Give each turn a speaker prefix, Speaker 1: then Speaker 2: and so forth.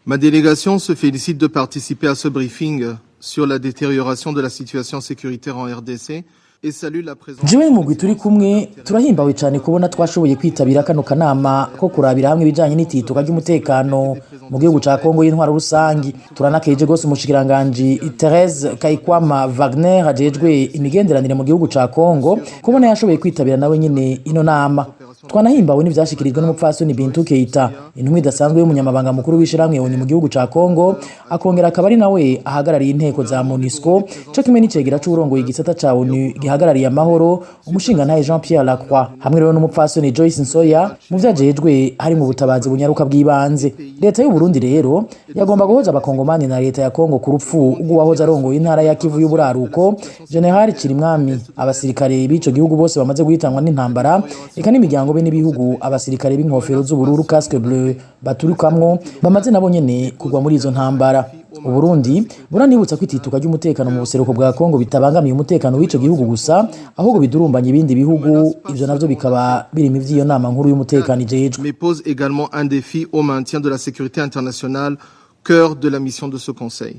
Speaker 1: Ma délégation se félicite de participer à ce briefing sur la détérioration de la situation sécuritaire en RDC et salue la présence.
Speaker 2: Jewe mugwi turi kumwe turahimbawe cyane kubona twashoboye kwitabira kano kanama ko kurabira hamwe ibijanye n'itituka ry'umutekano mu gihugu ca Kongo y'intwaro rusangi. Turanakeje gose umushikiranganji Therese Kayikwamba Wagner ajejwe imigenderanire mu gihugu ca Kongo kubona yashoboye kwitabira nawe nyine ino nama. Twanahimbawe n'ivyashikirijwe n'umupfasoni Bintou Keita, intumwa idasanzwe y'umunyamabanga mukuru w'ishirahamwe ONU mu gihugu ca Kongo, akongera akaba ari nawe ahagarariye inteko za MONUSCO, co kimwe n'icegera c'uwurongoye igisata ca ONU gihagarariye amahoro, umushingantahe Jean Pierre Lacroix, hamwe rero n'umupfasoni Joyce Nsoya mu vyajejwe harimwo ubutabazi bunyaruka bw'ibanze. Leta y'u Burundi rero yagomba guhoza abakongomani na leta ya Kongo ku rupfu rw'uwahoze arongoye intara ya Kivu y'uburaruko, General Cirimwami, abasirikare b'ico gihugu bose bamaze guhitanwa n'intambara, eka n'imiryango be n'ibihugu abasirikare b'inkofero z'ubururu, casque bleu, baturukamwo bamaze nabo nyene kugwa muri izo ntambara. Uburundi buranibutsa ko itituka ry'umutekano mu buseruko bwa Kongo bitabangamiye umutekano w'ico gihugu gusa, ahubwo bidurumbanya ibindi bihugu. Ivyo navyo bikaba biri mu vy'iyo nama nkuru y'umutekano ijejwe.
Speaker 1: Mais pose également un défi au maintien de la sécurité internationale, cœur de la mission de ce Conseil.